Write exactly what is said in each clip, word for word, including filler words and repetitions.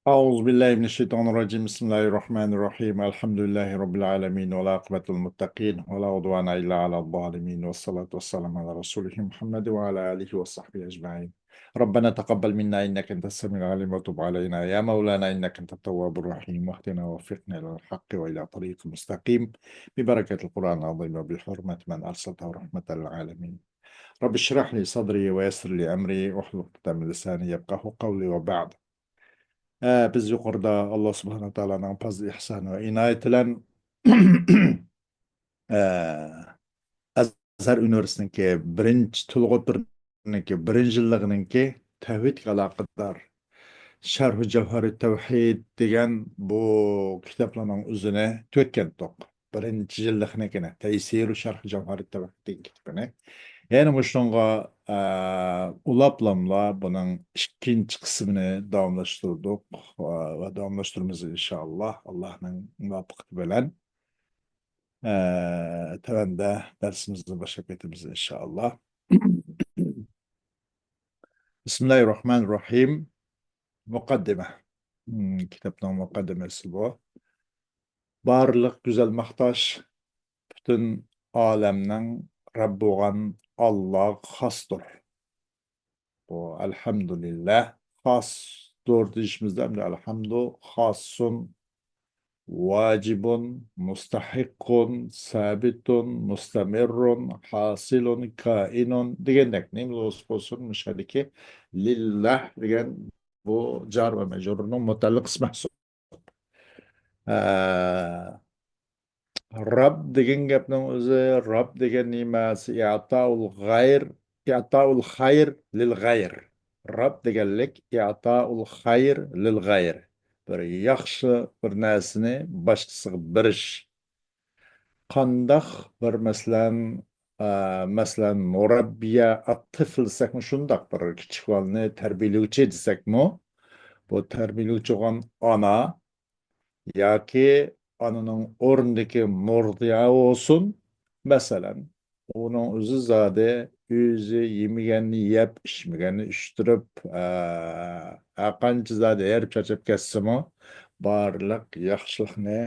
أعوذ بالله من الشيطان الرجيم. بسم الله الرحمن الرحيم. الحمد لله رب العالمين، والعاقبة للمتقين، ولا عدوان إلا على الظالمين، والصلاة والسلام على رسوله محمد وعلى آله وصحبه أجمعين. ربنا تقبل منا إنك أنت السميع العليم، وتب علينا يا مولانا إنك أنت التواب الرحيم، واهدنا ووفقنا إلى الحق وإلى طريق مستقيم، ببركة القرآن العظيم وبحرمة من أرسلته رحمة للعالمين. رب اشرح لي صدري ويسر لي أمري واحلل عقدة من لساني يفقهوا قولي وبعد. ئە، بىز يۇقىرىدا ئاللا سۇبھانەھۇ تائالانىڭ پازىل ئېھسانى ۋە ئىنايىتى بىلەن، ئە، ئەزھەر ئۇنىۋېرسىتېتىنىڭكى بىرىنچى تۇلغا بىرنىڭكى بىرىنچى يىللىقىنىڭكى تەۋھىدكە ئالاقىدار شەرھۇ جەۋھەرى تەۋھىد دېگەن بۇ كىتابلارنىڭ ئۆزىنى تۈگەتكەنتۇق. بىرىنچى يىللىقنىڭكىنى، تەيسىرۇ شەرھى جەۋھەرى تەۋھىد دېگەن كىتابىنى. يەنە مۇشۇنىڭغا، ئە، ئۇلاپلاملا بۇنىڭ ئىككىنچى قىسمىنى داۋاملاشتۇردۇق، ئە، ۋە داۋاملاشتۇرىمىز ئىنشائاللا، ئاللانىڭ مۇۋەپپەقىيىتى بىلەن. ئە، تۆۋەندە دەرسىمىزنى باشلاپ كېتىمىز ئىنشائاللا. بىسمىللاھىررەھمانىررەھىم. مۇقەددىمە. مم، كىتابنىڭ مۇقەددىمىسى بۇ. بارلىق گۈزەل ماختاش پۈتۈن ئالەمنىڭ رەببى بولغان ئاللاغا خاستۇر. بۇ ئەلھەمدۇلىللا خاستۇر دېيىشىمىزدە ئەمدى ئەلھەمدۇ خاسسۇن، ۋاجىبۇن، مۇستەھىققۇن، سابىتۇن، مۇستەمىررۇن، ھاسىلۇن، كائىنۇن دېگەندەك نېمە بولسا بولسۇن، مۇشۇ يەردىكى لىللا دېگەن بۇ جار ۋە مەجرۇرنىڭ مۇتەئەللىق ئىسمى مەھسۇپ. ئە، رەب دېگەن گەپنىڭ ئۆزى، رەب دېگەن نېمە؟ ئىئتاءۇل غەير، ئىئتاءۇل خەير لىل غەير. رەب دېگەنلىك ئىئتاءۇل خەير لىل غەير. بىر ياخشى بىر نەرسىنى باشقىسىغا بېرىش. قانداق بىر، مەسىلەن، ئە، مەسىلەن، مۇرەببىيە ئەت-تىفل دېسەكمۇ شۇنداق، بىر كىچىك بالىنى تەربىيەلىگۈچى دېسەكمۇ، بۇ تەربىيەلىگۈچى بولغان ئانا ياكى ئانىنىڭ ئورنىدىكى مۇرضىئە بولسۇن، مەسىلەن، ئۇنىڭ ئۆزى زادى ئۆزى يېمىگەننى يەپ، ئىچمىگەننى ئىچتۈرۈپ، ئە، ھەرقانچە زادى ھېرىپ چارچاپ كەتسىمۇ، بارلىق ياخشىلىقنى،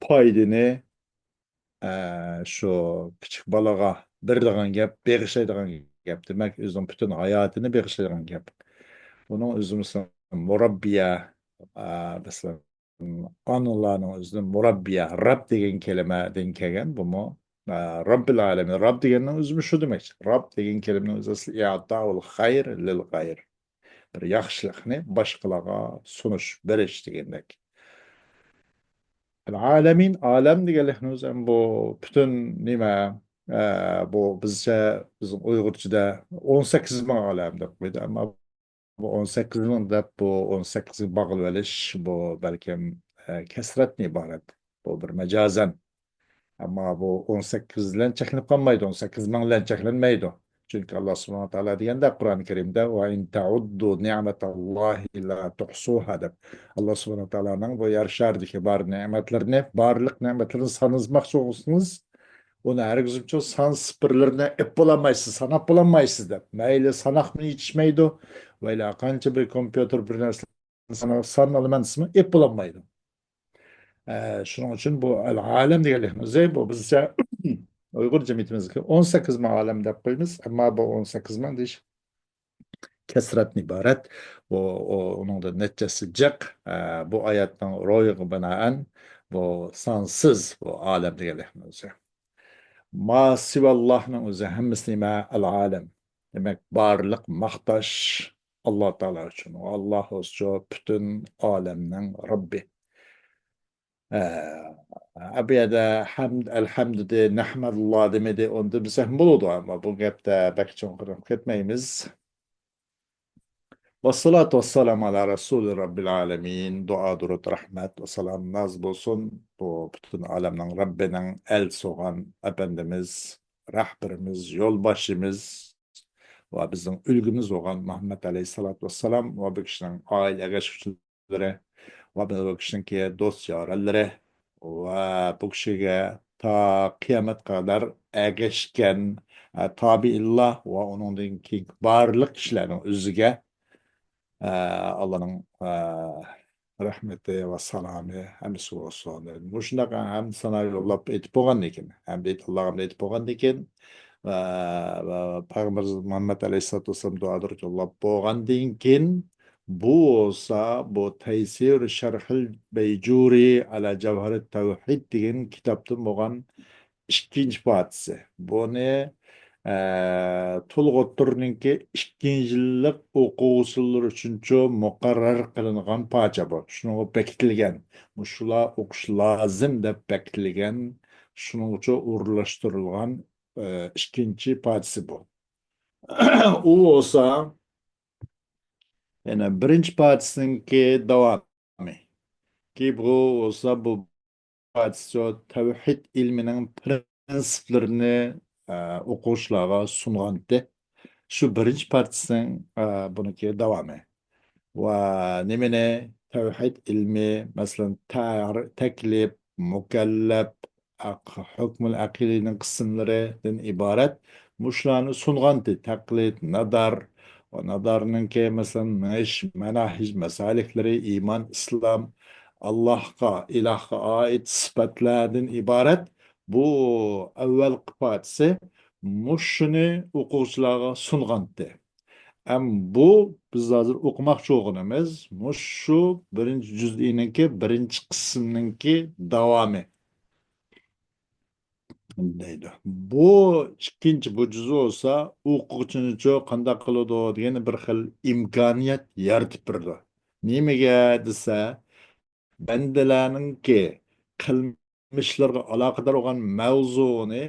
پايدىنى، ئە، شۇ كىچىك بالىغا بېرىدىغان گەپ، بېغىشلايدىغان گەپ. دېمەك، ئۆزىنىڭ پۈتۈن ھاياتىنى بېغىشلايدىغان گەپ. ئۇنىڭ ئۆزى مۇرەببىيە، ئە، مەسىلەن، ئانىلارنىڭ ئۆزىنى مۇرەببىيە، رەب دېگەن كەلىمەدىن كەلگەن بۇمۇ. ئە، رەببىل ئالەمىن، رەب دېگەننىڭ ئۆزىمۇ شۇ دېمەكچى. رەب دېگەن كەلىمىنىڭ ئۆزى ئەسلى ئىئتاءۇل خەير لىل غەير. بىر ياخشىلىقنى باشقىلارغا سۇنۇش، بېرىش دېگەندەك. ئالەمىن، ئالەم دېگەنلىكنىڭ ئۆزى ھەم بۇ پۈتۈن نېمە، ئە، بۇ بىزچە، بىزنىڭ ئۇيغۇرچىدا ئون سەككىز مىڭ ئالەم دەپ قويدى. ئەمما بۇ ئون سەككىز مىڭ دەپ، بۇ ئون سەككىزگە باغلىۋېلىش، بۇ بەلكىم، ئە، كەسرەتتىن ئىبارەت. بۇ بىر مەجازەن. ئەمما بۇ ئون سەككىز بىلەن چەكلىنىپ قالمايدۇ، ئون سەككىز مىڭ بىلەن چەكلەنمەيدۇ. چۈنكى ئاللا سۇبھانەھۇ ۋە تائالا دېگەندە قۇرئان كەرىمدە، «ۋە ئىن تەئۇددۇ نىئمەتەللاھى لا تۇھسۇھا» دەپ. ئاللا سۇبھانەھۇ ۋە تائالانىڭ بۇ يەر شارىدىكى بار نېمەتلىرىنى، بارلىق نېمەتلىرىنى سانىماقچى بولسىڭىز، ئۇنى ھەرگىزمۇ سان سىپىرلىرىنى ئېلىپ بولالمايسىز، ساناپ بولالمايسىز دەپ. مەيلى ساناقمۇ يېتىشمەيدۇ، مەيلى قانچە بىر كومپيۇتېر بىر نەرسە سان، سان ئالىمەن دېسىمۇ ئېلىپ بولالمايدۇ. ئە، شۇنىڭ ئۈچۈن بۇ ئەل-ئالەم دېگەنلىكنىڭ ئۆزى، بۇ بىزچە ئۇيغۇر جەمئىيىتىمىزدىكى ئون سەككىز مىڭ ئالەم دەپ قويىمىز، ئەمما بۇ ئون سەككىز مىڭ دېيىش كەسرەتتىن ئىبارەت. بۇ، ئۇ، ئۇنىڭدا نەچچىسى جىق. ئە، بۇ ئايەتنىڭ روھىغا بىنائەن بۇ سانسىز بۇ ئالەم دېگەنلىكنىڭ ئۆزى. ما سىۋاللاھنىڭ ئۆزى ھەممىسى نېمە؟ ئەل-ئالەم. دېمەك، بارلىق ماختاش ئاللا تائالا ئۈچۈن. ئاللا ئۆزى پۈتۈن ئالەمنىڭ رەببى. ئە، بۇ يەردە ھەمد، ئەلھەمدۇ دېدى، نەھمەدۇللا دېمىدى، ئۇنى دېمىسەكمۇ بولىدۇ، ئەمما بۇ گەپتە بەك چوڭقۇر كەتمەيمىز. ۋەسسالاتۇ ۋەسسالامۇ ئەلا رەسۇلى رەببىل ئالەمىن. دۇئا، دۇرۇد، رەھمەت ۋە سالام نازىل بولسۇن بۇ پۈتۈن ئالەمنىڭ رەببىنىڭ ئەلچىسى بولغان ئەپەندىمىز، رەھبىرىمىز، يولباشچىمىز ۋە بىزنىڭ ئۈلگىمىز بولغان مۇھەممەد ئەلەيھىسسالاتۇ ۋەسسالام ۋە بۇ كىشىنىڭ ئائىلە ئەگەشكۈچىلىرى ۋە بۇ كىشىنىڭكى دوست يارەنلىرى ۋە بۇ كىشىگە تا قىيامەتكە قەدەر ئەگەشكەن، ئە، تابىئىنلار ۋە ئۇنىڭدىن كېيىنكى بارلىق كىشىلەرنىڭ ئۆزىگە، ئە، ئاللانىڭ، ئە، رەھمىتى ۋە سالامى ھەممىسىگە بولسۇن. مۇشۇنداق ھەمدۇ سانا يوللاپ ئېيتىپ بولغاندىن كېيىن، ھەمدۇ ئاللاغا ھەمدۇ ئېيتىپ بولغاندىن كېيىن، ۋە، ۋە پەيغەمبىرىمىز مۇھەممەد ئەلەيھىسسالاتۇ ۋەسسالام دۇئا دۇرۇت يوللاپ بولغاندىن كېيىن، بۇ بولسا، بۇ تەيسىر شەرھىل بەيجۇرى ئەلا جەۋھەرىت تەۋھىد دېگەن كىتابتىن بولغان ئىككىنچى پارچىسى. بۇنى، ئە، تولۇق ئوتتۇرىنىڭكى ئىككىنچى يىللىق ئوقۇغۇچىلىرى ئۈچۈنچۇ مۇقەررەر قىلىنغان پارچە بۇ. شۇنىڭغا بېكىتىلگەن، مۇشۇلار ئوقۇش لازىم دەپ بېكىتىلگەن، شۇنىڭغىچۇ ئورۇنلاشتۇرۇلغان، ئە، ئىككىنچى پارچىسى بۇ. ئۇ بولسا، يەنە بىرىنچى پارچىسىنىڭكى داۋامى. كى بۇ بولسا، بۇ پارچىسى تەۋھىد ئىلمىنىڭ پىرىنسىپلىرىنى، ئە، ئوقۇغۇچىلارغا سۇنغانتى. شۇ بىرىنچى پارچىسىنىڭ، ئە، بۇنىڭكى داۋامى. ۋە نېمىنى؟ تەۋھىد ئىلمى، مەسىلەن، تەر-، تەكلىپ، مۇكەللەپ، ئەق-، ھۆكمۇل ئەقىلىنىڭ قىسىملىرىدىن ئىبارەت مۇشۇلارنى سۇنغانتى. تەقلىد، نادار، ۋە نادارنىڭكى، مەسىلەن، مېڭىش، مەناھىج، مەسالىكلىرى، ئىمان، ئىسلام، ئاللاھقا، ئىلاھقا ئائىت سۈپەتلەردىن ئىبارەت بۇ ئەۋۋەلقى پارچىسى مۇشۇنى ئوقۇغۇچىلارغا سۇنغانتى. ئەم بۇ بىز ھازىر ئوقۇماقچى بولغىنىمىز مۇشۇ بىرىنچى جۈزئىنىڭكى بىرىنچى قىسمىنىڭكى داۋامى دەيدۇ. بۇ ئىككىنچى، بۇ جۈزئى بولسا ئوقۇغۇچىنىچۇ قانداق قىلىدۇ دېگەن بىر خىل ئىمكانىيەت يارىتىپ بېرىدۇ. نېمىگە دېسە، بەندىلەرنىڭكى قىلمىشلىرىغا ئالاقىدار بولغان مەۋزۇنى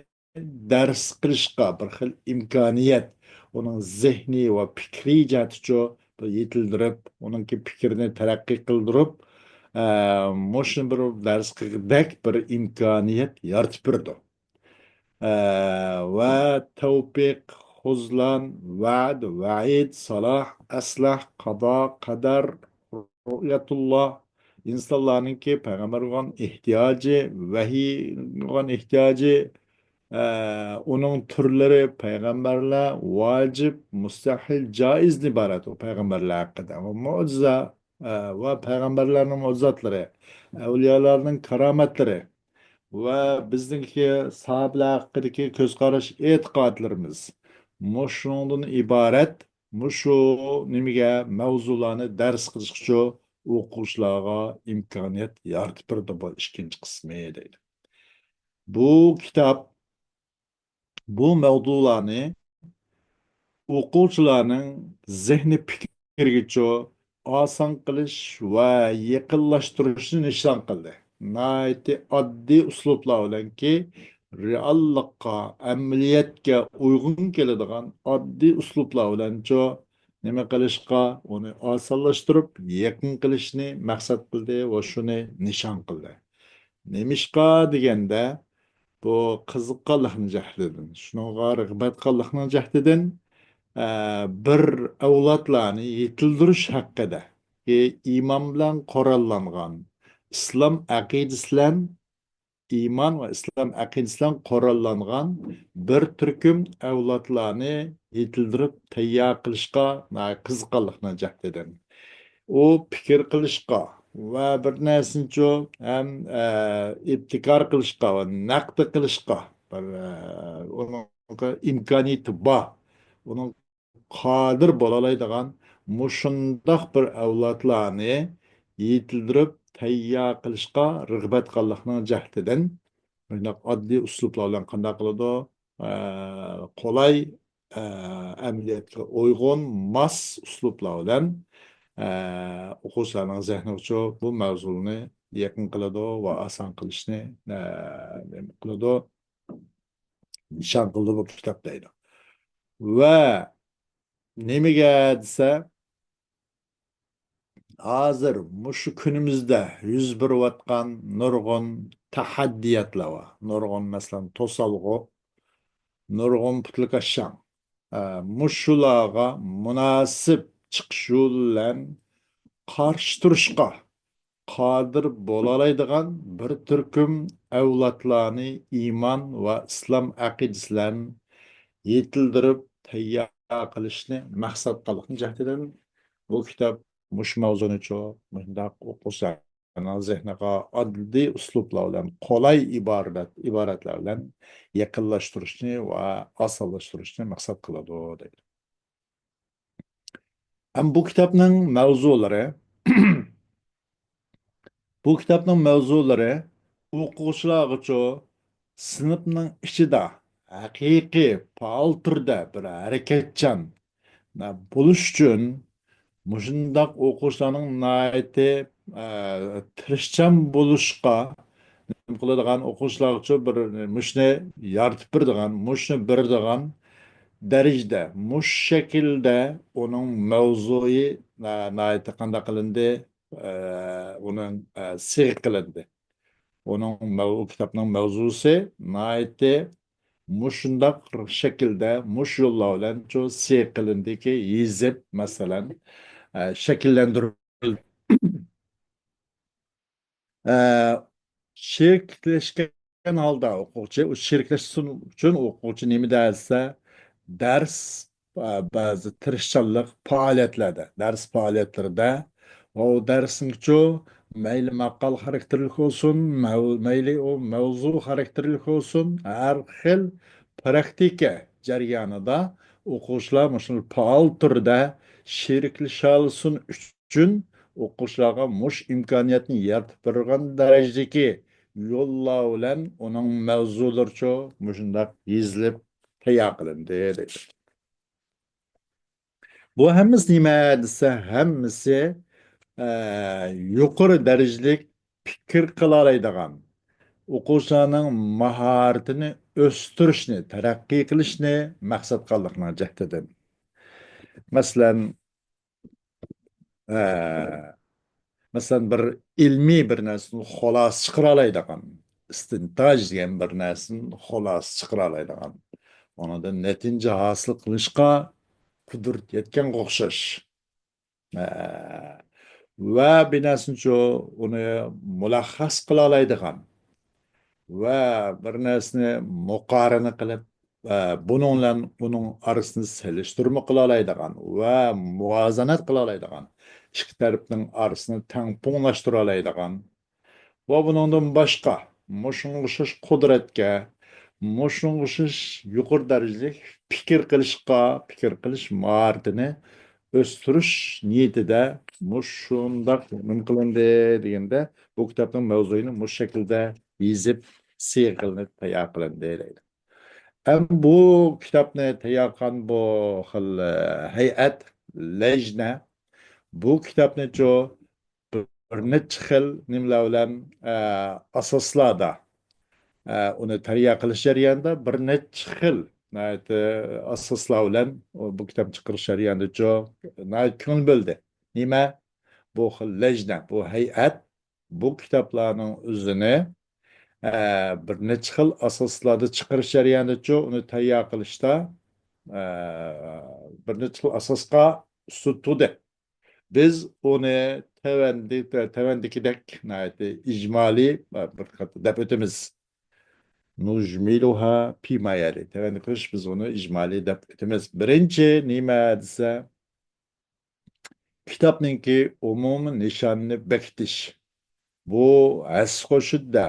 دەرس قىلىشقا بىر خىل ئىمكانىيەت، ئۇنىڭ زېھنىي ۋە پىكرىي جەھەتتىچۇ بىر يېتىلدۈرۈپ، ئۇنىڭكى پىكرىنى تەرەققىي قىلدۇرۇپ، ئە، مۇشۇنى بىر دەرس قىلغۇدەك بىر ئىمكانىيەت يارىتىپ بېرىدۇ. ئە، ۋە تەۋپىق، خۇزلان، ۋەد، ۋەئىد، سالاھ، ئەسلەھ، قازا، قەدەر، رۇئيەتۇللا، ئىنسانلارنىڭكى پەيغەمبەرگە بولغان ئېھتىياجى، ۋەھىيگە بولغان ئېھتىياجى، ئە، ئۇنىڭ تۈرلىرى، پەيغەمبەرلەر، ۋاجىپ، مۇستەھىل، جائىزدىن ئىبارەت ئۇ پەيغەمبەرلەر ھەققىدە. ۋە مۆجىزە، ئە، ۋە پەيغەمبەرلەرنىڭ مۆجىزاتلىرى، ئەۋلىيالارنىڭ كارامەتلىرى ۋە بىزنىڭكى ساھابىلەر ھەققىدىكى كۆز قاراش، ئېتىقادلىرىمىز مۇشۇنىڭدىن ئىبارەت. مۇشۇ نېمىگە، مەۋزۇلارنى دەرس قىلىشقىچۇ ئوقۇغۇچىلارغا ئىمكانىيەت يارىتىپ بېرىدۇ بۇ ئىككىنچى قىسمى دەيدۇ. بۇ كىتاب بۇ مەۋزۇلارنى ئوقۇغۇچىلارنىڭ زېھنىي پىكرىگىچۇ ئاسان قىلىش ۋە يېقىنلاشتۇرۇشنى نىشان قىلدى. ناھايىتى ئاددىي ئۇسلۇبلار بىلەنكى، رېئاللىققا، ئەمەلىيەتكە ئۇيغۇن كېلىدىغان ئاددىي ئۇسلۇبلار بىلەنچۇ نېمە قىلىشقا، ئۇنى ئاسانلاشتۇرۇپ، يېقىن قىلىشنى مەقسەت قىلدى ۋە شۇنى نىشان قىلدى. نېمىشقا دېگەندە، بۇ قىزىققانلىقنىڭ جەھتىدىن، شۇنىڭغا رىغبەت قىلغانلىقنىڭ جەھتىدىن، ئە، بىر ئەۋلادلارنى يېتىلدۈرۈش ھەققىدە، ئى، ئىمان بىلەن قوراللانغان، ئىسلام ئەقىدىسى بىلەن، ئىمان ۋە ئىسلام ئەقىدىسى بىلەن قوراللانغان بىر تۈركۈم ئەۋلادلارنى يېتىلدۈرۈپ تەييار قىلىشقا ناھايىتى قىزىققانلىقنىڭ جەھتىدىن، ئۇ پىكىر قىلىشقا ۋە بىر نەرسىنىچۇ ھەم، ئە، ئىبتىكار قىلىشقا ۋە نەقدى قىلىشقا بىر، ئە، ئۇنىڭغا ئىمكانىيىتى بار، ئۇنىڭ قادىر بولالايدىغان مۇشۇنداق بىر ئەۋلادلارنى يېتىلدۈرۈپ تەييار قىلىشقا رىغبەت قىلغانلىقنىڭ جەھتىدىن، مۇشۇنداق ئاددىي ئۇسلۇبلار بىلەن قانداق قىلىدۇ؟ ئە، قولاي، ئە، ئەمەلىيەتكە ئۇيغۇن، ماس ئۇسلۇبلار بىلەن، ئە، ئوقۇغۇچىلارنىڭ زېھنىغىچۇ بۇ مەۋزۇنى يېقىن قىلىدۇ ۋە ئاسان قىلىشنى، ئە، نېمە قىلىدۇ؟ نىشان قىلىدۇ بۇ كىتاب دەيدۇ. ۋە نېمىگە دېسە، ھازىر مۇشۇ كۈنىمىزدە يۈز بېرىۋاتقان نۇرغۇن تەھەددىياتلار بار. نۇرغۇن، مەسىلەن، توسالغۇ، نۇرغۇن پۇتلىكاششاڭ. ئە، مۇشۇلارغا مۇناسىپ چىقىش يولى بىلەن قارشى تۇرۇشقا قادىر بولالايدىغان بىر تۈركۈم ئەۋلادلارنى ئىمان ۋە ئىسلام ئەقىدىسى بىلەن يېتىلدۈرۈپ تەييار قىلىشنى مەقسەت قىلغان جەھەتتىن بۇ كىتاب مۇشۇ ماۋزۇنىچۇ مۇشۇنداق ئوقۇغۇچىلارنىڭ زېھنىغا ئاددىي ئۇسلۇبلار بىلەن، قولاي ئىبارەت، ئىبارەتلەر بىلەن يېقىنلاشتۇرۇشنى ۋە ئاسانلاشتۇرۇشنى مەقسەت قىلىدۇ، دەيدۇ. ھەم بۇ كىتابنىڭ مەۋزۇلىرى، بۇ كىتابنىڭ مەۋزۇلىرى ئوقۇغۇچىلارغىچۇ سىنىپنىڭ ئىچىدە ھەقىقىي پائال تۈردە بىر ھەرىكەتچان بولۇش ئۈچۈن مۇشۇنداق ئوقۇغۇچىلارنىڭ ناھايىتى، ئە، تىرىشچان بولۇشقا نېمە قىلىدىغان، ئوقۇغۇچىلارغىچۇ بىر مۇشۇنى يارىتىپ بېرىدىغان، مۇشۇنى بېرىدىغان دەرىجىدە، مۇشۇ شەكىلدە ئۇنىڭ مەۋزۇيى، ئە، ناھايىتى قانداق قىلىندى، ئە، ئۇنىڭ، ئە، سىغىق قىلىندى. ئۇنىڭ مەۋ-، كىتابنىڭ مەۋزۇسى ناھايىتى مۇشۇنداق شەكىلدە، مۇشۇ يوللار بىلەن شۇ سىغىق قىلىندىكى يېزىپ، مەسىلەن، ئە، شەكىللەندۈرۈلدى. ئە، شېرىكلەشكەن ھالدا ئوقۇغۇچى، ئۇ شېرىكلەشسۇن ئۈچۈن ئوقۇغۇچى نېمە دېسە، دەرس، ئە، بەزى تىرىشچانلىق پائالىيەتلەردە، دەرس پائالىيەتلىرىدە ۋە ئۇ دەرسنىڭچۇ مەيلى ماقال خاراكتېرلىك بولسۇن، مەۋ-، مەيلى ئۇ مەۋزۇ خاراكتېرلىك بولسۇن، ھەر خىل پراكتىكا جەريانىدا ئوقۇغۇچىلار مۇشۇ پائال تۈردە شېرىكلىشالىسۇن ئۈچۈن ئوقۇغۇچىلارغا مۇشۇ ئىمكانىيەتنى يارىتىپ بېرىدىغان دەرىجىدىكى يوللار بىلەن ئۇنىڭ مەۋزۇلىرىچۇ مۇشۇنداق يېزىلىپ تەييار قىلىندى، دەيدۇ. بۇ ھەممىسى نېمە دېسە، ھەممىسى، ئە، يۇقىرى دەرىجىلىك پىكىر قىلالايدىغان، ئوقۇغۇچىلارنىڭ ماھارىتىنى ئۆستۈرۈشنى، تەرەققىي قىلىشنى مەقسەت قىلغانلىقىنىڭ جەھىتىدىن. مەسىلەن، ئە، مەسىلەن، بىر ئىلمىي بىر نەرسىدىن خۇلاسە چىقىرالايدىغان، ئىستىنتاج دېگەن بىر نەرسىدىن خۇلاسە چىقىرالايدىغان، ئۇنىڭدىن نەتىجە ھاسىل قىلىشقا قۇدرىتى يەتكەنگە ئوخشاش. ئە، ۋە بىر نەرسىنىچۇ ئۇنى مۇلەخخەس قىلالايدىغان ۋە بىر نەرسىنى مۇقارىنە قىلىپ، ئە، بۇنىڭ بىلەن ئۇنىڭ ئارىسىنى سېلىشتۇرما قىلالايدىغان ۋە مۇۋازىنەت قىلالايدىغان، ئىككى تەرەپنىڭ ئارىسىنى تەڭپۇڭلاشتۇرالايدىغان ۋە بۇنىڭدىن باشقا مۇشۇنىڭغا ئوخشاش قۇدرەتكە، مۇشۇنىڭغا ئوخشاش يۇقىرى دەرىجىلىك پىكىر قىلىشقا، پىكىر قىلىش ماھارىتىنى ئۆستۈرۈش نىيىتىدە مۇشۇنداق نېمە قىلىندى دېگەندە، بۇ كىتابنىڭ مەۋزۇيىنى مۇشۇ شەكىلدە يېزىپ، سىغىلىنىپ تەييار قىلىندى دەيدۇ. ھەم بۇ كىتابنى تەييار قىلغان بۇ خىل، ئە، ھەيئەت، لەجنە، بۇ كىتابنىچۇ بىر نەچچە خىل نېمىلەر بىلەن، ئە، ئاساسلاردا، ئە، ئۇنى تەييار قىلىش جەريانىدا بىر نەچچە خىل، ناھايىتى ئاساسلار بىلەن بۇ كىتاب چىقىرىش جەريانىدىچۇ ناھايىتى كۆڭۈل بۆلدى. نېمە؟ بۇ خىل لەجنە، بۇ ھەيئەت بۇ كىتابلارنىڭ ئۆزىنى، ئە، بىر نەچچە خىل ئاساسلاردا چىقىرىش جەريانىدىچۇ ئۇنى تەييار قىلىشتا، ئە، بىر نەچچە خىل ئاساسقا ئۈستۈن تۇردى. بىز ئۇنى تۆۋەندە-، تۆۋەندىكىدەك ناھايىتى ئىجمالىي، ئە، بىر قات-، دەپ ئۆتىمىز. نۇجمىلۇھا پىما يەلى. تۆۋەندە قىلىش بىز ئۇنى ئىجمالىي دەپ ئۆتىمىز. بىرىنچى نېمە دېسە، كىتابنىڭكى ئومۇمىي نىشانىنى بېكىتىش. بۇ ھەسسە قوشىدۇ-دە.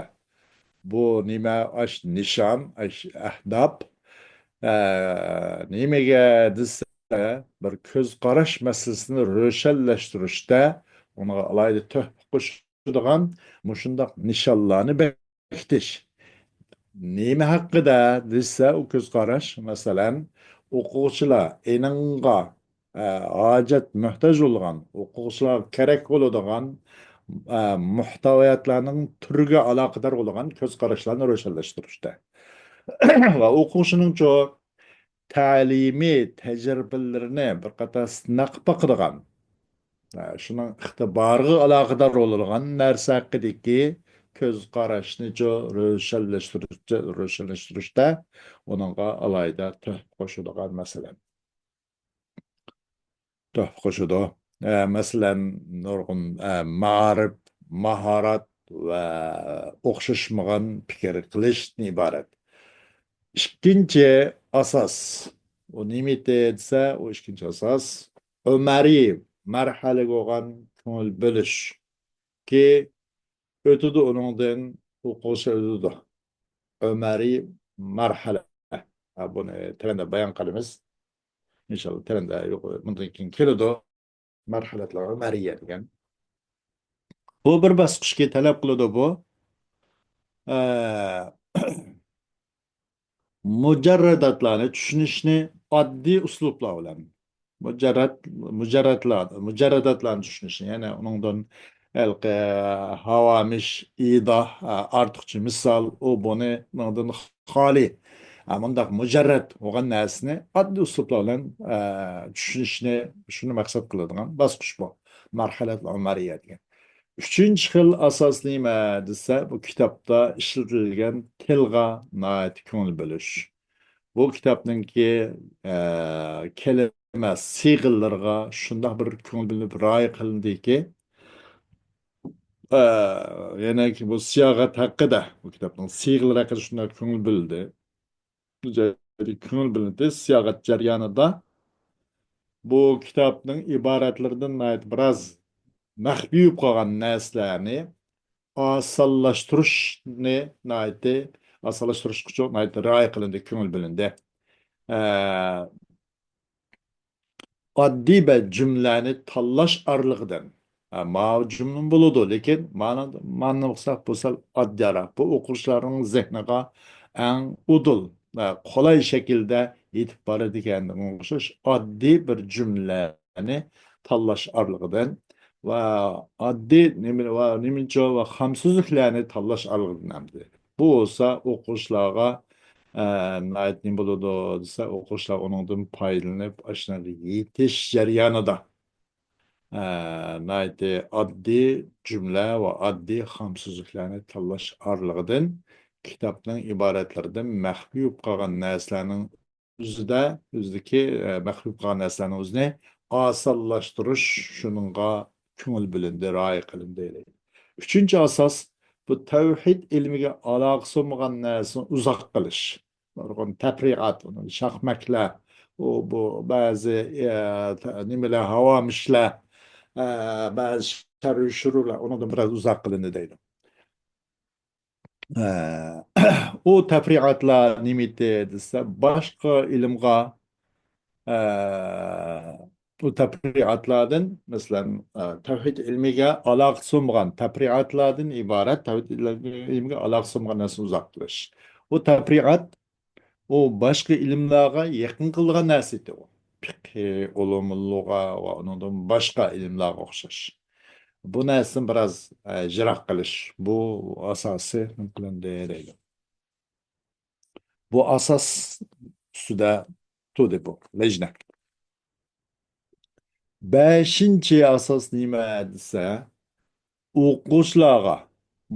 بۇ نېمە؟ ئاش نىشان، ئاش ئەھداپ. ئە، نېمىگە دېسە، بىر كۆز قاراش مەسىلىسىنى روشەنلەشتۈرۈشتە ئۇنىڭغا ئالاھىدە تۆھپە قوشىدىغان مۇشۇنداق نىشانلارنى بېكىتىش. نېمە ھەققىدە دېسە، ئۇ كۆز قاراش، مەسىلەن، ئوقۇغۇچىلار ئېنىڭغا، ئە، ھاجەت، موھتاج بولىدىغان، ئوقۇغۇچىلارغا كېرەك بولىدىغان، ئە، مۇھتەۋىياتلارنىڭ تۈرىگە ئالاقىدار بولىدىغان كۆز قاراشلارنى روشەنلەشتۈرۈشتە ۋە ئوقۇغۇچىنىڭچۇ تەلىمىي تەجرىبىلىرىنى بىر قاتار سىناق باقىدىغان، ئە، شۇنىڭ ئىقتىبارىغا ئالاقىدار بولىدىغان نەرسە ھەققىدىكى كۆز قاراشنىچۇ روشەنلەشتۈرۈشتە، روشەنلەشتۈرۈشتە ئۇنىڭغا ئالاھىدە تۆھپە قوشىدىغان، مەسىلەن، تۆھپە قوشىدۇ. ئە، مەسىلەن، نۇرغۇن، ئە، مائارىپ، ماھارەت ۋە ئوخشاشمىغان پىكىر قىلىشتىن ئىبارەت. ئىككىنچى ئاساس. ئۇ نېمىتى دېسە، ئۇ ئىككىنچى ئاساس ئۆمەرىي مەرھەلىگە بولغان كۆڭۈل بۆلۈشكە ئۆتىدۇ، ئۇنىڭدىن ئوقۇغۇچى ئۆتىدۇ. ئۆمەرىي مەرھەلە. ھە، بۇنى تۆۋەندە بايان قىلىمىز. ئىنشاللا تۆۋەندە يۇق-، بۇندىن كېيىن كېلىدۇ. مەرھەلەتلەر ئۆمەرىيە دېگەن. بۇ بىر باسقۇچكە تەلەپ قىلىدۇ بۇ. ئە، مۇجەررەداتلارنى چۈشىنىشنى ئاددىي ئۇسلۇبلار بىلەن. مۇجەررەت، مۇجەررەتلار، مۇجەررەداتلارنى چۈشىنىشنى، يەنى ئۇنىڭدىن ھېلىقى ھاۋامىش، ئىدا، ئارتۇقچە مىسال، ئۇ بۇنى، ئۇنىڭدىن خالىي. ھە، مۇنداق مۇجەررەت بولغان نەرسىنى ئاددىي ئۇسلۇبلار بىلەن، ئە، چۈشىنىشنى، شۇنى مەقسەت قىلىدىغان باسقۇچ بۇ. مەرھەلەت ئۆمەرىيە دېگەن. ئۈچىنچى خىل ئاساس نېمە دېسە، بۇ كىتابتا ئىشلىتىلگەن تىلغا ناھايىتى كۆڭۈل بۆلۈش. بۇ كىتابنىڭكى، ئە، كەلىمە سىيغىلىرىغا شۇنداق بىر كۆڭۈل بۆلۈنۈپ رىئايە قىلىندىكى، ئە، يەنە بۇ سىياغەت ھەققىدە، بۇ كىتابنىڭ سىيغىلىرى ھەققىدە شۇنداق كۆڭۈل بۆلدى. بۇ جايدىكى كۆڭۈل بۆلۈنۈشى سىياغەت جەريانىدا بۇ كىتابنىڭ ئىبارەتلىرىدىن ناھايىتى بىراز مەخپىي بولۇپ قالغان نەرسىلەرنى ئاسانلاشتۇرۇشنى ناھايىتى، ئاسانلاشتۇرۇشقىچۇ ناھايىتى رىئايە قىلىندى، كۆڭۈل بۆلۈندى. ئە، ئاددىي بىر جۈملەنى تاللاش ئارىلىقىدىن، ھە، ماۋۇ جۈملىمۇ بولىدۇ، لېكىن مانا، مانا قىلساق، بۇ سەل ئاددىيراق. بۇ ئوقۇغۇچىلارنىڭ زېھنىغا ئەڭ ئۇدۇل، ھە، قولاي شەكىلدە يېتىپ بارىدىكەنگە ئوخشاش ئاددىي بىر جۈملىنى تاللاش ئارىلىقىدىن ۋە ئاددىي نېمە، ۋە نېمىنچە ۋە خام سۆزلۈكلەرنى تاللاش ئارىلىقىدىن ئەمدى. بۇ بولسا ئوقۇغۇچىلارغا، ئە، ناھايىتى نېمە بولىدۇ دېسە، ئوقۇغۇچىلار ئۇنىڭدىن پايدىلىنىپ، ئاشۇنىڭغا يېتىش جەريانىدا، ئە، ناھايىتى ئاددىي جۈملە ۋە ئاددىي خام سۆزلۈكلەرنى تاللاش ئارىلىقىدىن كىتابنىڭ ئىبارەتلىرىدىن مەخپىي بولۇپ قالغان نەرسىلەرنىڭ ئۆزىدە، ئۆزىدىكى، ئە، مەخپىي بولۇپ قالغان نەرسىلەرنىڭ ئۆزىنى ئاسانلاشتۇرۇش، شۇنىڭغا كۆڭۈل بۆلۈندى، رىئايە قىلىندى. ئۈچىنچى ئاساس، بۇ تەۋھىد ئىلمىگە ئالاقىسى بولمىغان نەرسىنى ئۇزاق قىلىش. نۇرغۇن تەپرىئات، شاخمەكلەر، ئۇ، بۇ، بەزى، ئە، نېمىلەر، ھاۋامىشلار، ئە، بەزى شەرھۇ شۇرۇلار، ئۇنىڭدىن بىراز ئۇزاق قىلىندى دەيدۇ. ئە، ئۇ تەپرىئاتلار نېمىتى دېسە، باشقا ئىلىمغا، ئە، ئۇ تەپرىئاتلاردىن، مەسىلەن، ئە، تەۋھىد ئىلمىگە ئالاقىسى بولمىغان تەپرىئاتلاردىن ئىبارەت، تەۋھىد ئىلمىگە ئالاقىسى بولمىغان نەرسىنى ئۇزاق قىلىش. ئۇ تەپرىئات، ئۇ باشقا ئىلىملارغا يېقىن قىلىدىغان نەرسە ئىدى ئۇ. پىقھى، ئۇلۇمۇل لۇغە ۋە ئۇنىڭدىن باشقا ئىلىملارغا ئوخشاش. بۇ نەرسىنى بىراز، ئە، يىراق قىلىش. بۇ ئاساسىي نېمە قىلىندى دەيدۇ. بۇ ئاساس ئۈستىدە تۇردى بۇ لەجنە. بەشىنچى ئاساس نېمە دېسە، ئوقۇغۇچىلارغا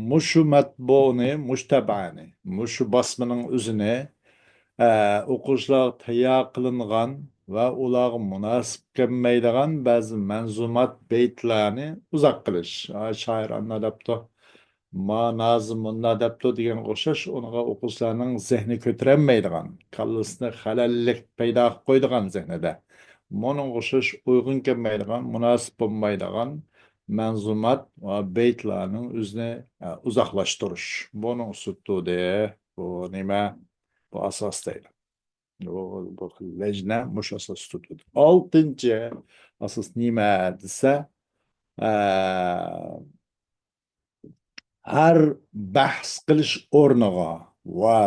مۇشۇ مەتبۇئنى، مۇشۇ تەبەنى، مۇشۇ باسمىنىڭ ئۆزىنى، ئە، ئوقۇغۇچىلارغا تەييار قىلىنغان ۋە ئۇلارغا مۇناسىپ كەلمەيدىغان بەزى مەنزۇمات، بەيتلەرنى ئۇزاق قىلىش. ئا، شائىر ئانداق دەپتۇ، ما نازىم مۇنداق دەپتۇ دېگەنگە ئوخشاش، ئۇنىڭغا ئوقۇغۇچىلارنىڭ زېھنى كۆتۈرەلمەيدىغان، كاللىسىنى خەلەللىك پەيدا قىلىپ قويىدىغان زېھنىدە، مۇنىڭغا ئوخشاش ئۇيغۇن كەلمەيدىغان، مۇناسىپ بولمايدىغان مەنزۇمات ۋە بەيتلەرنىڭ ئۆزىنى، ئە، ئۇزاقلاشتۇرۇش. بۇنىڭ ئۈستىدە تۇردى. بۇ نېمە؟ بۇ ئاساس دەيدۇ. بۇ، بۇ خىل لەجنە مۇشۇ ئاساس ئۈستىدە تۇردى. ئالتىنچى ئاساس نېمە دېسە، ئە، ھەر بەھس قىلىش ئورنىغا ۋە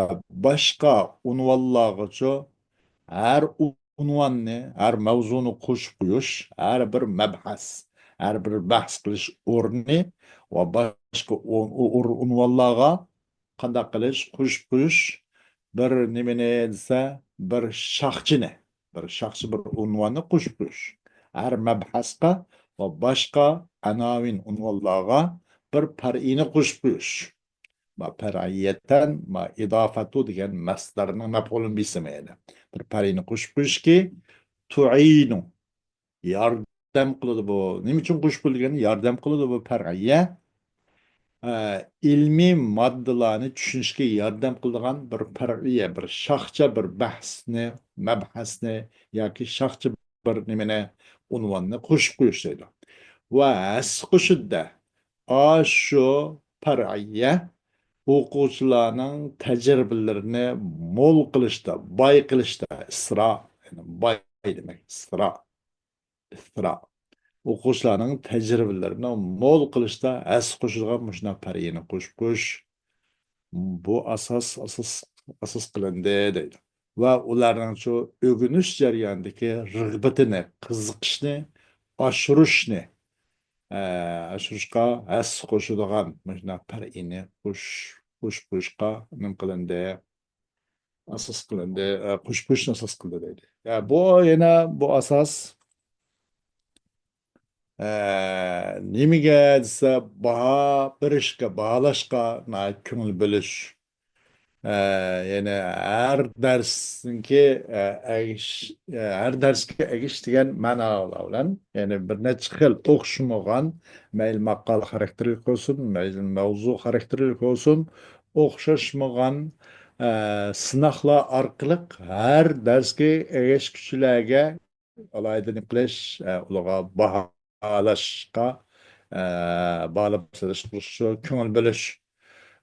باشقا ئۇنۋانلارغىچۇ ھەر ئۇنۋاننى، ھەر مەۋزۇنى قوشۇپ قويۇش، ھەر بىر مەبھەس، ھەر بىر بەھس قىلىش ئورنى ۋە باشقا ئۇ-، ئۇ-، ئۇ-، ئۇنۋانلارغا قانداق قىلىش، قوشۇپ قويۇش، بىر نېمىنى دېسە، بىر شاخچىنى، بىر شاخچە، بىر ئۇنۋاننى قوشۇپ قويۇش. ھەر مەبھەسقە ۋە باشقا ئەناۋىن ئۇنۋانلارغا بىر پەرئىنى قوشۇپ قويۇش. ما پەرئىيەتەن، ما ئىدافەتۇ دېگەن مەسدەرنىڭ مەپئۇلۇن بىسىمى يەنى. بىر پەرئىنى قوشۇپ قويۇشكى، تۇئىنۇ، ياردەم قىلىدۇ بۇ. نېمە ئۈچۈن قوشۇپ قويۇلدى دېگەندە، ياردەم قىلىدۇ بۇ پەرئىيە. ئە، ئىلمىي ماددىلارنى چۈشىنىشكە ياردەم قىلىدىغان بىر پەرئىيە، بىر شاخچە، بىر بەھسنى، مەبھەسنى ياكى شاخچە بىر نېمىنى ئۇنۋاننى قوشۇپ قويۇش دەيدۇ. ۋە ھەسسە قوشىدۇ-دە، ئاشۇ پەرئىيە ئوقۇغۇچىلارنىڭ تەجرىبىلىرىنى مول قىلىشتا، باي قىلىشتا، ئىسرا، يەنى باي دېمەك، ئىسرا، ئىسرا. ئوقۇغۇچىلارنىڭ تەجرىبىلىرىنى مول قىلىشتا ھەسسە قوشىدىغان مۇشۇنداق پەرئىيەنى قوشۇپ قويۇش، بۇ ئاساس، ئاساس، ئاساس قىلىندى دەيدۇ. ۋە ئۇلارنىڭ شۇ ئۆگىنىش جەريانىدىكى رىغبىتىنى، قىزىقىشنى ئاشۇرۇشنى، ئە، ئاشۇرۇشقا ھەسسە قوشىدىغان مۇشۇنداق پەرئىينى قوش-، قوشۇپ قويۇشقا نېمە قىلىندى؟ ئاساس قىلىندى، ئە، قوشۇپ قويۇشنى ئاساس قىلدى دەيدۇ. يا، بۇ يەنە بۇ ئاساس، ئە، نېمىگە دېسە، باھا بېرىشكە، باھالاشقا ناھايىتى كۆڭۈل بۆلۈش. ئە، يەنى ھەر دەرسنىڭكى، ئە، ئەگىش-، ئە، ھەر دەرسكە ئەگىشىدىغان مەنالار بىلەن، يەنى بىر نەچچە خىل ئوخشىمىغان، مەيلى ماقالە خاراكتېرلىك بولسۇن، مەيلى مەۋزۇ خاراكتېرلىك بولسۇن، ئوخشاشمىغان، ئە، سىناقلار ئارقىلىق ھەر دەرسكە ئەگەشكۈچىلەرگە ئالاھىدە نېمە قىلىش، ئە، ئۇلارغا باھالاشقا، ئە، باھالاپ سېلىش قىلىشقا كۆڭۈل بۆلۈش.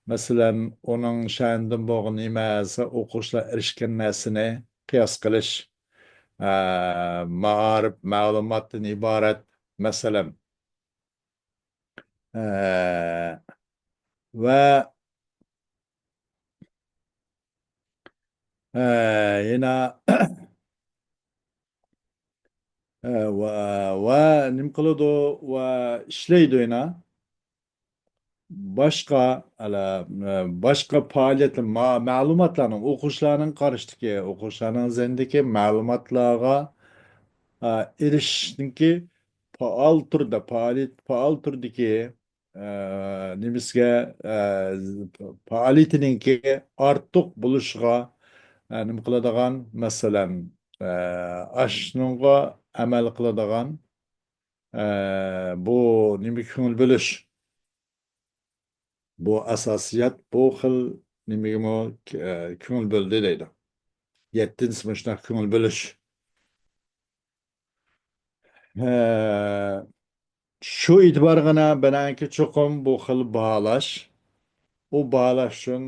مەسىلەن، ئۇنىڭ شەنىدىن بولغان نېمە دېسە، ئوقۇغۇچىلار ئېرىشكەن نەرسىنى قىياس قىلىش، ئە، مائارىپ، مەلۇماتتىن ئىبارەت، مەسىلەن، ئە، ۋە، ئە، يەنە، ئە، ۋە، ۋە نېمە قىلىدۇ؟ ۋە ئىشلەيدۇ يەنە. باشقا، ئەلە، ئە، باشقا پائالىيەتلەر، ما-، مەلۇماتلارنىڭ، ئوقۇغۇچىلارنىڭ قارىشىدىكى، ئوقۇغۇچىلارنىڭ زېھنىدىكى مەلۇماتلارغا، ئە، ئېرىشىشنىڭكى پائال تۈردە، پائالىيەت، پائال تۈردىكى، ئە، نېمىسىگە، ئە، پائالىيىتىنىڭكى ئارتۇق بولۇشىغا، ئە، نېمە قىلىدىغان، مەسىلەن، ئە، ئاشۇنىڭغا ئەمەل قىلىدىغان، ئە، بۇ نېمىگە كۆڭۈل بۆلۈش؟ بۇ ئاساسىيەت، بۇ خىل نېمىگىمۇ، ئە، كۆڭۈل بۆلدى دەيدۇ. يەتتىنچىسى مۇشۇنداق كۆڭۈل بۆلۈش. ھە، شۇ ئېتىبارغىنا بىنەنكى چوقۇم بۇ خىل باھالاش، ئۇ باھالاش ئۈچۈن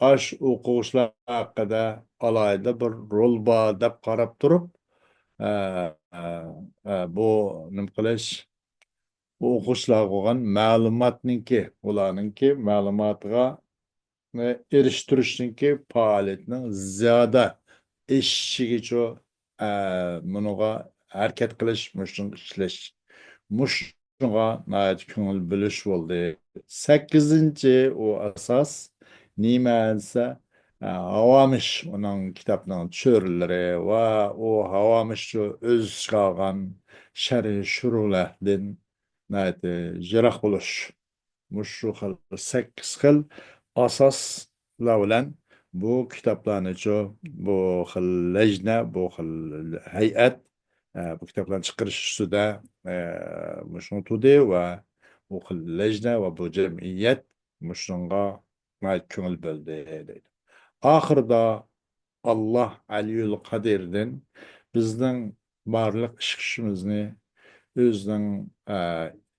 ئاش ئوقۇغۇچىلار ھەققىدە ئالاھىدە بىر رول بار دەپ قاراپ تۇرۇپ، ئە، ئە، ئە، بۇ نېمە قىلىش، ئوقۇغۇچىلارغا بولغان مەلۇماتنىڭكى، ئۇلارنىڭكى مەلۇماتىغا ئېرىشتۈرۈشنىڭكى پائالىيىتىنىڭ زىيادە ئېشىشىگىچۇ، ئە، مۇنۇغا ھەرىكەت قىلىش، مۇشۇنىڭغا ئىشلەش، مۇشۇنىڭغا ناھايىتى كۆڭۈل بۆلۈش بولدى. سەككىزىنچى ئۇ ئاساس نېمە دېسە، ئە، ھاۋامىش، ئۇنىڭ كىتابنىڭ چۆرىلىرى ۋە ئۇ ھاۋامىشچۇ ئۆز ئىچىگە ئالغان شەرھى شۇرۇلەردىن ناھايىتى يىراق بولۇش. مۇشۇ خىل سەككىز خىل ئاساسلار بىلەن بۇ كىتابلارنىچۇ، بۇ خىل لەجنە، بۇ خىل ھەيئەت، ئە، بۇ كىتابلارنى چىقىرىش ئۈستىدە، ئە، مۇشۇنى تۇردى ۋە بۇ خىل لەجنە ۋە بۇ جەمئىيەت مۇشۇنىڭغا ناھايىتى كۆڭۈل بۆلدى، دەيدۇ. ئاخىرىدا ئاللاھ ئەلىيۇل قەدىردىن بىزنىڭ بارلىق ئىش-كۈچىمىزنى ئۆزىنىڭ، ئە،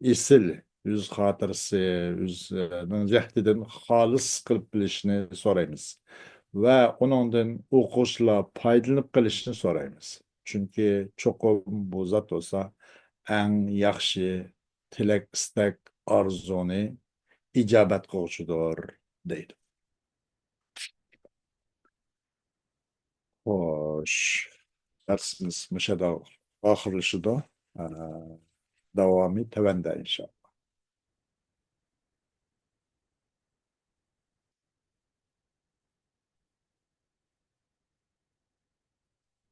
ئېسىل، ئۆز خاتىرىسى، ئۆزىنىڭ جەھدىدىن خالىس قىلىپ بېرىشىنى سورايمىز. ۋە ئۇنىڭدىن ئوقۇغۇچىلار پايدىلىنىپ قېلىشىنى سورايمىز. چۈنكى چوقۇم بۇ زات بولسا ئەڭ ياخشى تىلەك، ئىستەك، ئارزۇنى ئىجابەت قىلغۇچىدۇر، دەيدۇ. خوش، دەرسىمىز مۇشۇ يەردە ئاخىرلىشىدۇ. ئە، داۋامى تۆۋەندە، ئىنشائاللا.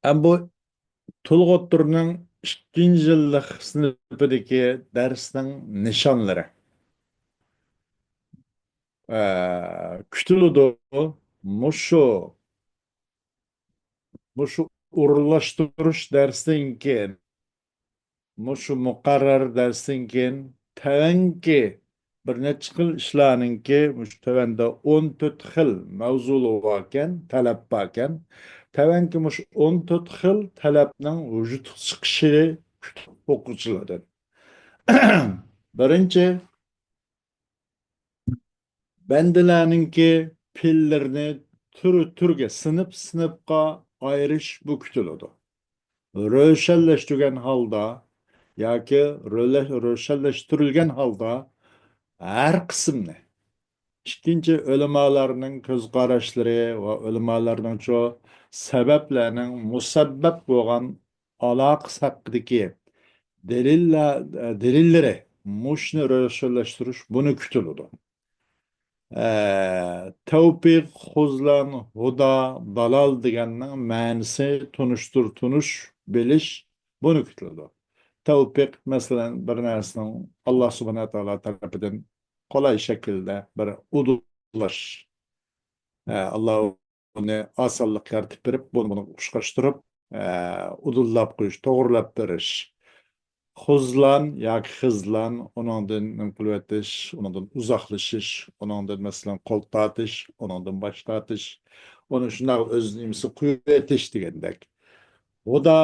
ئەمما بۇ تولۇق ئوتتۇرىنىڭ ئىككىنچى يىللىق سىنىپىدىكى دەرسنىڭ نىشانلىرى. ئە، كۈتۈلىدۇ. مۇشۇ، مۇشۇ ئورۇنلاشتۇرۇش دەرسىدىن كېيىن، مۇشۇ مۇقەررەر دەرستىن كېيىن تەۋەنكى بىر نەچچە خىل ئىشلارنىڭكى مۇشۇ تۆۋەندە ئون تۆت خىل مەۋزۇلار باركەن، تەلەپ باركەن. تەۋەنكى مۇشۇ ئون تۆت خىل تەلەپنىڭ ۋۇجۇدقا چىقىشى كۈتۈپ ئوقۇغۇچىلاردىن. بىرىنچى، بەندىلەرنىڭكى پېئىللىرىنى تۈر-تۈرگە، سىنىپ-سىنىپقا ئايرىش بۇ كۈتۈلىدۇ. روشەنلەشتۈرگەن ھالدا ياكى رۆلە-، روشەنلەشتۈرۈلگەن ھالدا ھەر قىسىمنى. ئىككىنچى، ئۆلىمالارنىڭ كۆز قاراشلىرى ۋە ئۆلىمالارنىڭچۇ سەۋەبلەرنىڭ مۇسەببەپ بولغان ئالاقىسى ھەققىدىكى دەلىللە-، دەلىللىرى، مۇشۇنى روشەنلەشتۈرۈش بۇنى كۈتۈلىدۇ. ئە، تەۋپىق، خۇزلان، ھۇدا، دالال دېگەننىڭ مەنىسى تونۇشتۇر-، تونۇش بىلىش بۇنى كۈتۈلىدۇ. تەۋپىق، مەسىلەن، بىر نەرسىنىڭ ئاللا سۇبھانەھۇ ۋە تائالا تەرىپىدىن قولاي شەكىلدە بىر ئۇدۇللاش. ئە، ئاللا ئۇنى ئاسانلىق يارىتىپ بېرىپ، بۇنى بۇنىڭغا ئۇشقاشتۇرۇپ، ئە، ئۇدۇللاپ قويۇش، توغرىلاپ بېرىش. خۇزلان ياكى خىزلان، ئۇنىڭدىن نېمە قىلىۋېتىش، ئۇنىڭدىن ئۇزاقلىشىش، ئۇنىڭدىن، مەسىلەن، قول تارتىش، ئۇنىڭدىن باش تارتىش، ئۇنى شۇنداق ئۆز نېمىسىگە قويۇۋېتىش دېگەندەك. ھۇدا،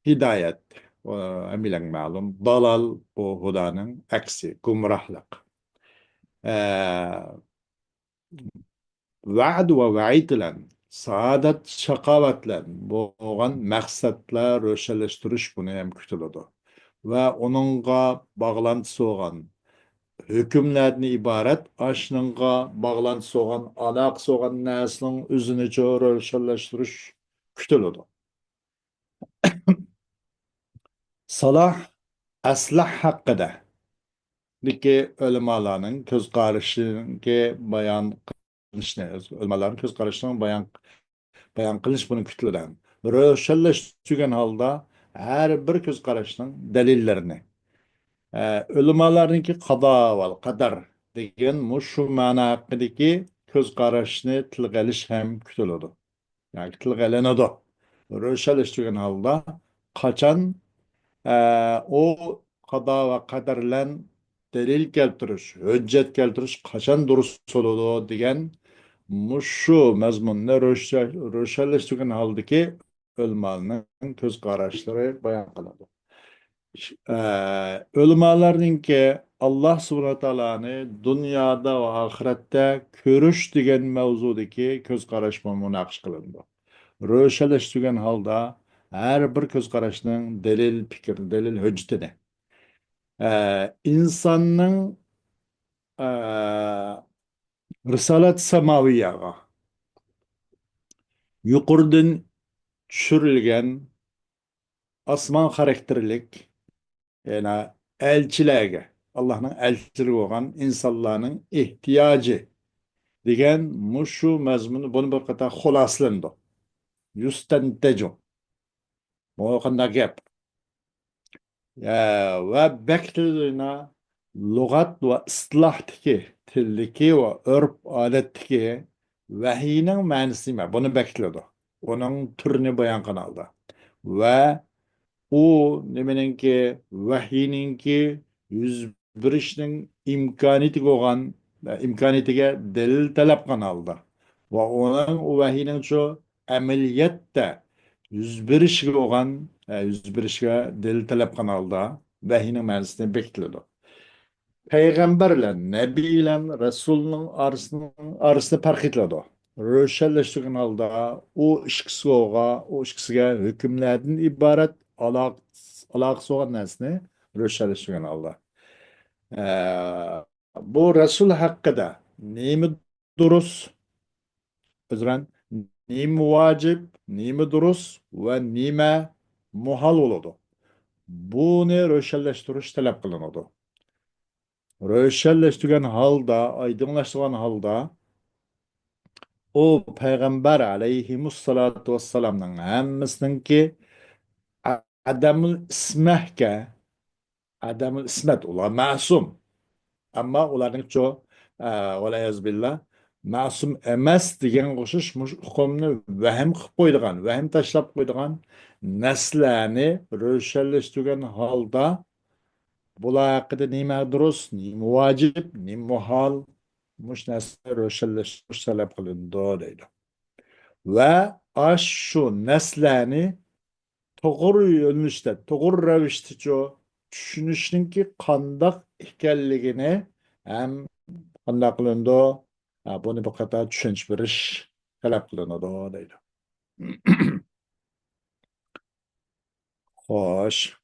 ھىدايەت، ئۇ ھەممىلەرگە مەلۇم. دالال، بۇ ھۇدانىڭ ئەكسى، گۇمراھلىق. ئە، ۋەد ۋە ۋەئىد بىلەن، سائادەت، شاقاۋەت بىلەن بولغان مەقسەتلەر روشەنلەشتۈرۈش بۇنى ھەم كۈتۈلىدۇ. ۋە ئۇنىڭغا باغلانتىسى بولغان ھۆكۈملەردىن ئىبارەت، ئاشۇنىڭغا باغلانتىسى بولغان، ئالاقىسى بولغان نەرسىنىڭ ئۆزىنىچۇ روشەنلەشتۈرۈش كۈتۈلىدۇ. سالاھ، ئەسلەھ ھەققىدە دىكى ئۆلىمالارنىڭ كۆز قارىشىنىڭكى بايان قىلىنىشىنى، ئۆلىمالارنىڭ كۆز قارىشىنىڭ بايان، بايان قىلىنىشى بۇنى كۈتۈلىدۇ. روشەنلەشتۈرگەن ھالدا ھەر بىر كۆز قاراشنىڭ دەلىللىرىنى، ئە، ئۆلىمالارنىڭكى قازا ۋە قەدەر دېگەن مۇشۇ مەنا ھەققىدىكى كۆز قاراشنى تىلغا ئېلىش ھەم كۈتۈلىدۇ. ياكى تىلغا ئېلىنىدۇ. روشەنلەشتۈرگەن ھالدا قاچان، ئە، ئۇ قازا ۋە قەدەر بىلەن دەلىل كەلتۈرۈش، ھۆججەت كەلتۈرۈش قاچان دۇرۇس بولىدۇ دېگەن مۇشۇ مەزمۇننى روشە-، روشەنلەشتۈرگەن ھالدىكى ئۆلىمالارنىڭ كۆز قاراشلىرى بايان قىلىنىدۇ. ئە، ئۆلىمالارنىڭكى ئاللا سۇبھانەھۇ ۋە تائالانى دۇنيادا ۋە ئاخىرەتتە كۆرۈش دېگەن مەۋزۇدىكى كۆز قاراشمۇ مۇناقىشە قىلىنىدۇ. روشەنلەشتۈرگەن ھالدا ھەر بىر كۆز قاراشنىڭ دەلىل پىكىر، دەلىل ھۆججىتىنى، ئە، ئىنساننىڭ، ئە، رىسالەت ساماۋىيەگە يۇقىرىدىن چۈشۈرۈلگەن ئاسمان خاراكتېرلىك، يەنى ئەلچىلەرگە، ئاللانىڭ ئەلچىلىرى بولغان ئىنسانلارنىڭ ئېھتىياجى دېگەن مۇشۇ مەزمۇندا بۇنى بىر قېتىم خۇلاسىلىنىدۇ. يۇستەنتەجۇ. بۇ قانداق گەپ؟ يا، ۋە بەكتىلىنە لۇغەت ۋە ئىستىلاھتىكى، تىلدىكى ۋە ئۆرپ-ئادەتتىكى ۋەھىينىڭ مەنىسى نېمە؟ بۇنى بەكتىلىدۇ. ئۇنىڭ تۈرىنى بايان قىلىدۇ. ۋە ئۇ نېمىنىڭكى، ۋەھىينىڭكى يۈز بېرىشنىڭ ئىمكانىيىتىگە بولغان، ئىمكانىيىتىگە دەلىل تەلەپ قىلغان ھالدا ۋە ئۇنىڭ، ئۇ ۋەھىينىڭچۇ ئەمەلىيەتتە يۈز بېرىشىگە بولغان، ئە، يۈز بېرىشىگە دەلىل تەلەپ قىلغان ھالدا ۋەھىينىڭ مەنىسىنى بېكىتىلىدۇ. پەيغەمبەر بىلەن، نەبىي بىلەن رەسۇلنىڭ ئارىسىنىڭ، ئارىسىنى پەرق ئېتىلىدۇ. روشەنلەشتۈرگەن ھالدا ئۇ ئىككىسىغا، ئۇ ئىككىسىگە ھۆكۈملەردىن ئىبارەت ئالاق-، ئالاقىسى بولغان نەرسىنى روشەنلەشتۈرگەن ھالدا. ئە، بۇ رەسۇل ھەققىدە نېمە دۇرۇس، ئۆزرەن، نېمە ۋاجىپ، نېمە دۇرۇس ۋە نېمە مۇھال بولىدۇ؟ بۇنى روشەنلەشتۈرۈش تەلەپ قىلىنىدۇ. روشەنلەشتۈرگەن ھالدا، ئايدىڭلاشتۇرغان ھالدا، ئۇ پەيغەمبەر ئەلەيھىمۇسسالاتۇ ۋەسسالامنىڭ ھەممىسىنىڭكى ئادەمۇل ئىسمەتكە، ئادەمۇل ئىسمەت، ئۇلار مەسۇم. ئەمما ئۇلارنىڭچۇ، ئە، ۋەلئىيازۇ بىللا، مەسۇم ئەمەس دېگەنگە ئوخشاش مۇشۇ ئۇقۇمنى ۋەھىم قىلىپ قويىدىغان، ۋەھىم تاشلاپ قويىدىغان نەرسىلەرنى روشەنلەشتۈرگەن ھالدا، بۇلار ھەققىدە نېمە دۇرۇس، نېمە ۋاجىپ، نېمە مۇھال، مۇشۇ نەرسىلەر روشەنلەشتۈرۈش تەلەپ قىلىنىدۇ، دەيدۇ. ۋە ئاشۇ نەرسىلەرنى توغرا يۆنىلىشتە، توغرا رەۋىشتىچۇ، چۈشىنىشنىڭكى قانداق ئىكەنلىكىنى ھەم قانداق قىلىنىدۇ، ھە، بۇنى بىر قاتار چۈشەنچە بېرىش تەلەپ قىلىنىدۇ دەيدۇ. خوش.